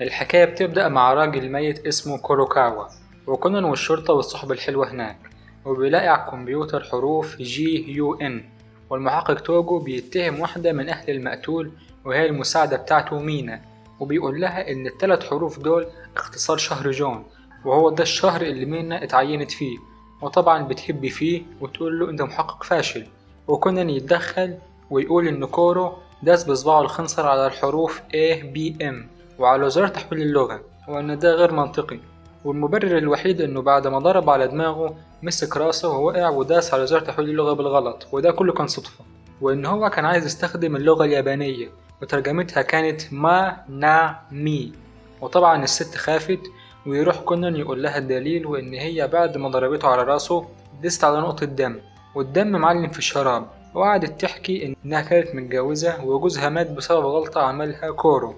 الحكاية بتبدأ مع راجل ميت اسمه كوروكاوا، وكونان والشرطة والصحبة الحلوة هناك، وبيلاقي على الكمبيوتر حروف GUN. والمحقق توجو بيتهم واحدة من أهل المقتول وهي المساعدة بتاعته مينا، وبيقول لها إن الثلاث حروف دول اختصار شهر جون، وهو ده الشهر اللي مينا اتعينت فيه. وطبعا بتهب فيه وتقول له انت محقق فاشل. وكونان يتدخل ويقول ان كورو داس بصباعه الخنصر على الحروف A B M وعلى زرار تحويل اللغة، وان ده غير منطقي، والمبرر الوحيد انه بعد ما ضرب على دماغه مسك راسه ووقع وداس على زرار تحويل اللغة بالغلط، وده كله كان صدفة، وان هو كان عايز يستخدم اللغة اليابانية وترجمتها كانت ما نا مي. وطبعا الست خافت، ويروح كونان يقول لها الدليل، وان هي بعد ما ضربته على راسه دست على نقطة دم، والدم معلم في الشراب، وقعدت تحكي انها كانت متجوزة وجوزها مات بسبب غلطة عملها كورو.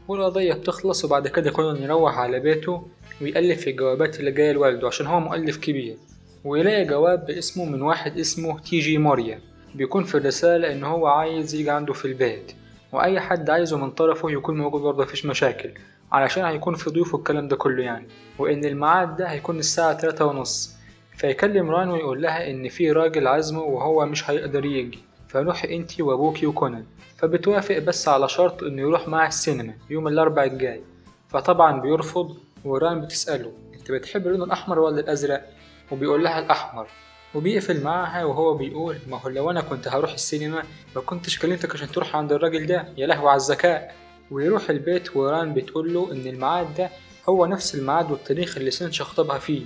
والقضية بتخلص، وبعد كده كونان يروح على بيته ويألف في الجوابات اللي جاية لوالده عشان هو مؤلف كبير، ويلاقي جواب باسمه من واحد اسمه تيجي موريا، بيكون في الرسالة ان هو عايز يجي عنده في البيت، واي حد عايزه من طرفه يكون موجود برضه مفيش مشاكل، علشان هيكون في ضيوف والكلام ده كله يعني، وان الميعاد ده هيكون الساعة 3:30. فيكلم ران ويقول لها ان في راجل عازمه وهو مش هيقدر يجي، فروحي انتي وابوكي وكونان. فبتوافق بس على شرط انه يروح معها السينما يوم الاربع الجاي، فطبعا بيرفض. وران بتسأله انت بتحب اللون الاحمر ولا الازرق؟ وبيقول لها الاحمر، وبيقفل معاها وهو بيقول ما هو لو انا كنت هروح السينما ما كنتش كلمتك عشان تروح عند الراجل ده، يا لهوي على الذكاء. ويروح البيت وران بتقول له ان الميعاد ده هو نفس الميعاد والتاريخ اللي سينشي خطبها فيه،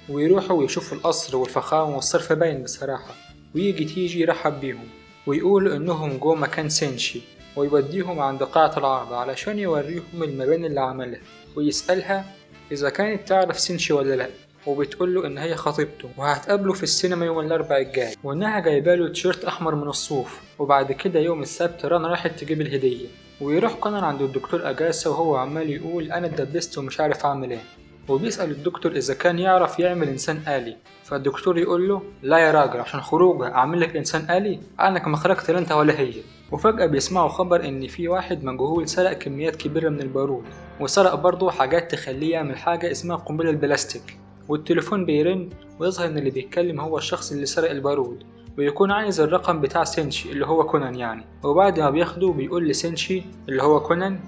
ويروحوا ويشوفوا القصر والفخامة والصرف باين بصراحة. ويجي تيجي يرحب بيهم ويقولوا انهم جو مكان سينشي، ويوديهم عند قاعة العرض علشان يوريهم المباني اللي عملها، ويسألها إذا كانت تعرف سينشي ولا لأ، وبتقول له إن هي خطيبته وهتقابله في السينما يوم الأربع الجاي، وإنها جايباله تيشيرت أحمر من الصوف. وبعد كده يوم السبت ران راحت تجيب الهدية، ويروح كونان عند الدكتور أجاسا وهو عمال يقول أنا اتدبست ومش عارف أعمل إيه، وبيسأل الدكتور إذا كان يعرف يعمل إنسان آلي، فالدكتور يقول له لا يا راجل عشان خروجه أعمل لك إنسان آلي، أنك ما خرجت لا أنت ولا هي. وفجأة بيسمعوا خبر إن في واحد مجهول سرق كميات كبيرة من البارود، وسرق برضه حاجات تخليه يعمل حاجة اسمها قنبلة البلاستيك. والتليفون بيرن ويظهر إن اللي بيتكلم هو الشخص اللي سرق البارود، ويكون عايز الرقم بتاع سينشي اللي هو كونان يعني. وبعد ما بياخده بيقول لسينشي اللي هو كونان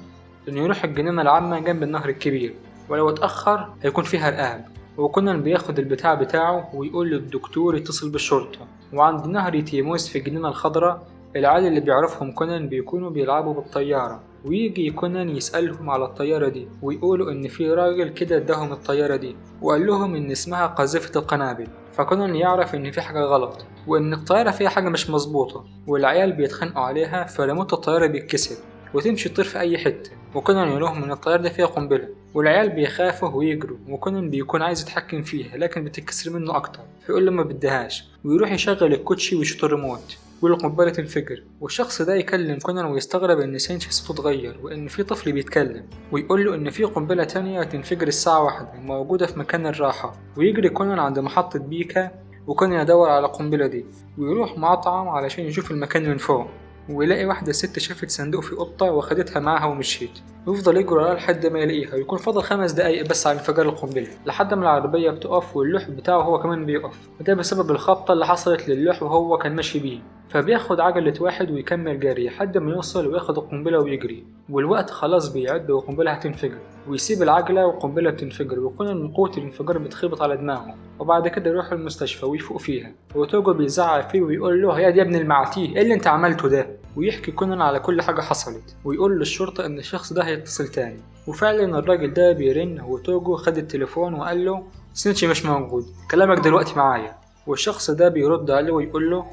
إنه يروح الجنينة العامة جنب النهر الكبير، ولو اتأخر هيكون فيها رقاب. وكونان بياخد البتاع بتاعه ويقول للدكتور يتصل بالشرطة. وعند نهر تيموس في الجنينة الخضراء العيال اللي بيعرفهم كونان بيكونوا بيلعبوا بالطيارة، ويجي كونان يسألهم على الطيارة دي، ويقولوا إن في راجل كده اداهم الطيارة دي وقال لهم إن اسمها قاذفة القنابل. فكونان يعرف إن في حاجة غلط وإن الطيارة فيها حاجة مش مظبوطة، والعيال بيتخانقوا عليها، فريموت الطيارة بيتكسر وتمشي تطير في أي حتة. وكونان يقول لهم إن الطيارة دي فيها قنبلة، والعيال بيخافوا ويجروا، وكونان بيكون عايز يتحكم فيها لكن بتتكسر منه أكتر، فيقول له ما بدهاش، ويروح يشغل الكوتشي ويشوط الريموت والقنبلة تنفجر. والشخص ده يكلم كونان ويستغرب إن سينشي صوته اتغير وإن في طفل بيتكلم، ويقول له إن في قنبلة تانية هتنفجر الساعة 1 موجودة في مكان الراحة. ويجري كونان عند محطة بيكا، وكونان يدور على القنبلة دي، ويروح مطعم علشان يشوف المكان من فوق، ويلاقي واحدة ست شافت صندوق في قطة وخدتها معاها ومشيت، ويفضل يجري وراها لحد ما يلاقيها، ويكون فاضل 5 دقايق بس على انفجار القنبلة، لحد ما العربية بتقف واللوح بتاعه هو كمان بيقف، وده بسبب الخبطة اللي حصلت للوح وهو كان ماشي بيه. فبياخد عجلة واحد ويكمل جري لحد ما يوصل وياخد القنبلة ويجري، والوقت خلاص بيعد والقنبلة هتنفجر، ويسيب العجلة والقنبلة بتنفجر، وكونان من قوة الانفجار بتخبط على دماغه. وبعد كده يروح المستشفى ويفوق فيها، وتوجو بيزعق فيه ويقول له يا دي ابن المعتيه ايه اللي انت عملته ده، ويحكي كونان على كل حاجة حصلت، ويقول للشرطة ان الشخص ده هيتصل تاني. وفعلا الراجل ده بيرن، وتوجو خد التليفون وقال له سينشي مش موجود، كلامك دلوقتي معايا. والشخص ده بيرد عليه ويقول له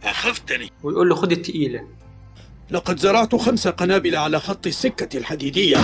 أخفتني، ويقول له خد التقيلة، لقد زرعت 5 قنابل على خط السكة الحديدية.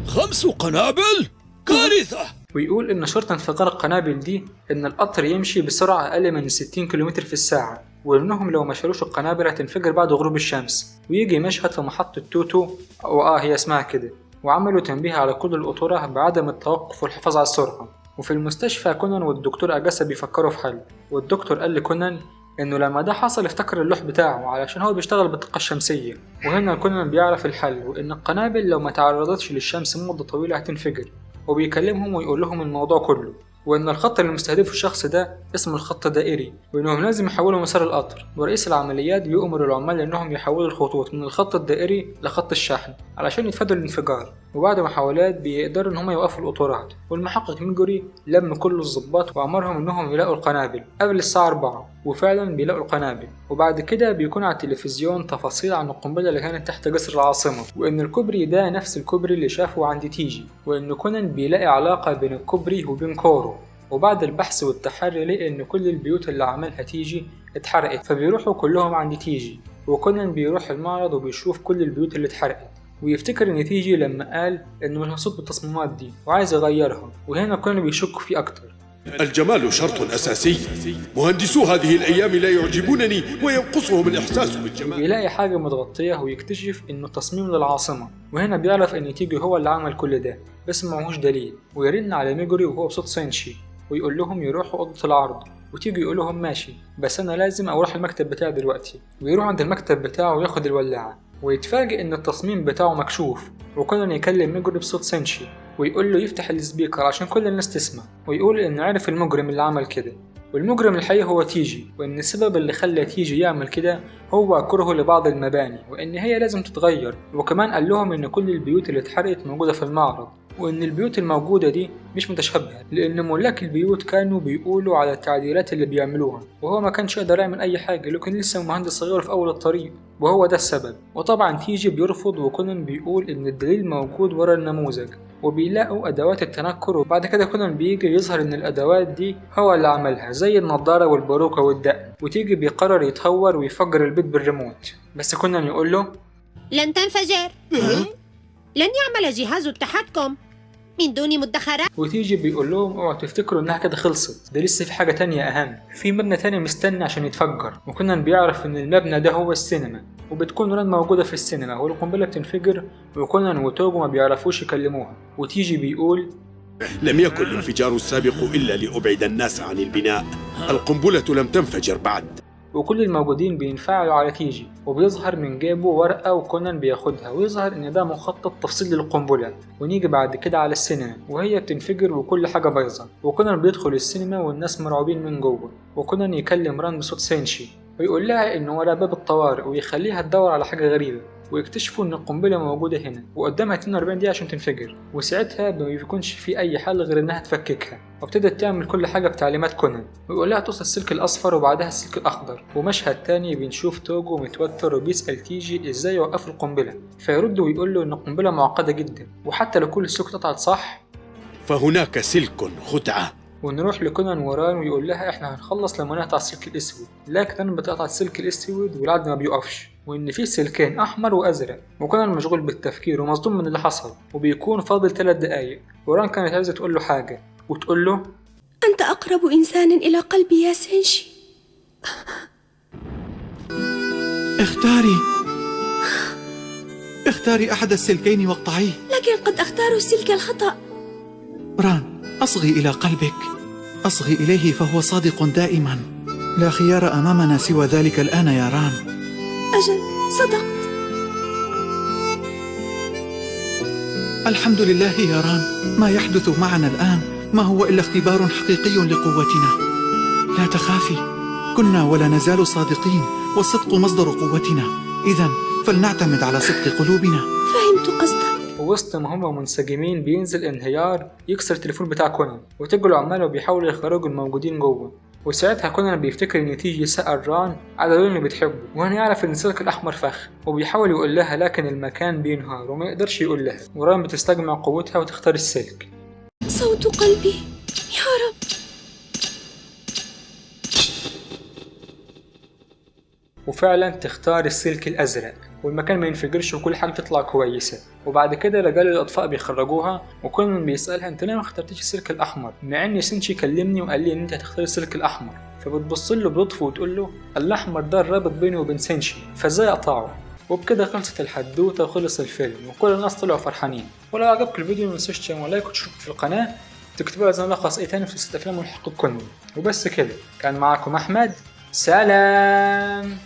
5 قنابل؟ كارثة! ويقول إن شرط انفجار القنابل دي إن القطر يمشي بسرعة أقل من 60 كيلومتر في الساعة، وإنهم لو ما شالوش القنابل هتنفجر بعد غروب الشمس. ويجي مشهد في محطة توتو، أو هي اسمها كده، وعملوا تنبيه على كل القطورة بعدم التوقف والحفاظ على السرعة. وفي المستشفى كونان والدكتور أجاسا بيفكروا في حل، والدكتور قال لكونان انه لما ده حصل افتكر اللوح بتاعه علشان هو بيشتغل بالطاقة الشمسية. وهنا كونان بيعرف الحل، وان القنابل لو ما تعرضتش للشمس مدة طويلة هتنفجر، وبيكلمهم ويقول لهم الموضوع كله، وان الخط اللي مستهدفه الشخص ده اسمه الخط الدائري، وانهم لازم يحولوا مسار القطر. ورئيس العمليات بيؤمر العمال انهم يحولوا الخطوط من الخط الدائري لخط الشحن علشان يتفادوا الانفجار. وبعد محاولات بيقدروا ان هم يوقفوا القطورات، والمحقق ميجوري لم كل الضباط وامرهم انهم يلاقوا القنابل قبل الساعة 4، وفعلا بيلاقوا القنابل. وبعد كده بيكون على التلفزيون تفاصيل عن القنبلة اللي كانت تحت جسر العاصمة، وان الكوبري ده نفس الكوبري اللي شافه عند تيجي، وان كونان بيلاقي علاقة بين الكوبري وبين كورو. وبعد البحث والتحري لقي ان كل البيوت اللي عملها تيجي اتحرقت، فبيروحوا كلهم عند تيجي. وكونان بيروح المعرض وبيشوف كل البيوت اللي اتحرقت، ويفتكر ان تيجي لما قال انه مش مبسوط بالتصميمات دي وعايز يغيرها، وهنا كونان بيشك فيه اكتر. الجمال شرط أساسي، مهندسو هذه الأيام لا يعجبونني وينقصهم الإحساس بالجمال. بيلاقي حاجة متغطية ويكتشف إنه تصميم للعاصمة، وهنا بيعرف إن تيجي هو اللي عمل كل ده بس معهوش دليل. ويرن على ميجوري وهو بصوت سينشي ويقول لهم يروحوا أوضة العرض، وتيجي يقول لهم ماشي بس أنا لازم أروح المكتب بتاعي دلوقتي. ويروح عند المكتب بتاعه وياخد الولاعة، ويتفاجئ إن التصميم بتاعه مكشوف. وكونان يكلم ميجوري بصوت سينشي ويقول له يفتح ال speaker عشان كل الناس تسمع، ويقول إنه عرف المجرم اللي عمل كده، والمجرم الحقيقي هو تيجي، وإن السبب اللي خلى تيجي يعمل كده هو كرهه لبعض المباني وإن هي لازم تتغير. وكمان قال لهم إن كل البيوت اللي اتحرقت موجودة في المعرض، وإن البيوت الموجودة دي مش متشابهة لأن ملاك البيوت كانوا بيقولوا على التعديلات اللي بيعملوها، وهو ما كانش يقدر يعمل أي حاجة لكن لسه مهندس صغير في أول الطريق، وهو ده السبب. وطبعا تيجي بيرفض، وكونان بيقول إن الدليل موجود ورا النموذج، وبيلاقوا أدوات التنكر. وبعد كده كونان بيجي يظهر إن الأدوات دي هو اللي عملها زي النضارة والباروكة والدقن، وتيجي بيقرر يتهور ويفجر البيت بالريموت، بس كونان يقول له لن تنفجر، لن يعمل جهاز التحكم من دون مدخرات. وتيجي بيقول لهم اوعوا تفتكروا انها كده خلصت، ده لسه في حاجة تانية اهم، في مبنى تاني مستني عشان يتفجر. وكونان بيعرف ان المبنى ده هو السينما، وبتكون ران موجودة في السينما والقنبلة بتنفجر، وكونان وتوجو ما بيعرفوش يكلموها. وتيجي بيقول لم يكن الانفجار السابق إلا لأبعد الناس عن البناء، القنبلة لم تنفجر بعد. وكل الموجودين بينفعلوا على تيجي، وبيظهر من جيبه ورقة وكونان بياخدها، ويظهر إن ده مخطط تفصيل للقنبلة. ونيجي بعد كده على السينما وهي بتنفجر وكل حاجة بايظة، وكونان بيدخل السينما والناس مرعوبين من جوه. وكونان يكلم ران بصوت سينشي ويقول لها إنه ورا باب الطوارئ ويخليها تدور على حاجة غريبة، ويكتشفوا إن القنبلة موجودة هنا وقدامها 42 دقيقة عشان تنفجر، وساعتها ما بيكونش في أي حل غير إنها تفككها. وابتدت تعمل كل حاجة بتعليمات كونان، ويقول لها توصل السلك الأصفر وبعدها السلك الأخضر. ومشهد تاني بنشوف توجو متوتر وبيسأل تيجي إزاي يوقفوا القنبلة، فيرد ويقول له إن القنبلة معقدة جدا وحتى لو كل السلوك اتقطعت صح فهناك سلك خدعة. ونروح لكونان وران ويقول لها احنا هنخلص لما نقطع السلك الاسود، لكن بتقطع السلك الاسود والعد ما بيقفش، وان في سلكين احمر وازرق. وكونان مشغول بالتفكير ومصدوم من اللي حصل، وبيكون فاضل 3 دقايق. وران كانت عايزه تقول له حاجه وتقول له أنت أقرب إنسان إلى قلبي يا سينشي. اختاري، اختاري أحد السلكين واقطعيه. لكن قد أختار السلك الخطأ. ران، أصغي إلى قلبك، أصغي إليه فهو صادق دائما. لا خيار أمامنا سوى ذلك الآن يا ران. أجل، صدقت. الحمد لله يا ران، ما يحدث معنا الآن ما هو إلا اختبار حقيقي لقوتنا. لا تخافي، كنا ولا نزال صادقين، والصدق مصدر قوتنا، إذا فلنعتمد على صدق قلوبنا. فهمت قصدك. ووسط ما هما منسجمين بينزل انهيار يكسر التليفون بتاع كونان، وتجوا العمال وبيحاولوا يخرجوا الموجودين جوه. وساعتها كونان بيفتكر ان تيجي سأل ران على اللون اللي بتحبه، وهنا يعرف ان السلك الاحمر فخ، وبيحاول يقول لها لكن المكان بينهار وما يقدرش يقول لها. وران بتستجمع قوتها وتختار السلك. صوت قلبي يا رب. وفعلا تختار السلك الازرق، والمكان ما ينفجرش وكل حاجه تطلع كويسه. وبعد كده رجال الاطفاء بيخرجوها، وكونان بيسالها انت ليه ما اخترتيش السلك الاحمر مع ان سينشي كلمني وقال لي ان انت هتختار السلك الاحمر؟ فبتبص له بلطف وتقول له الاحمر ده الرابط بيني وبين سينشي، فازاي اقطعه؟ وبكده خلصت الحدوته وخلص الفيلم، وكل الناس طلعوا فرحانين. ولو عجبك الفيديو ما تنساش تعمل like وتشترك في القناه، تكتبوا لنا ملخص ايه تاني في سلسله افلام المحقق كونان. وبس كده، كان معاكم احمد، سلام.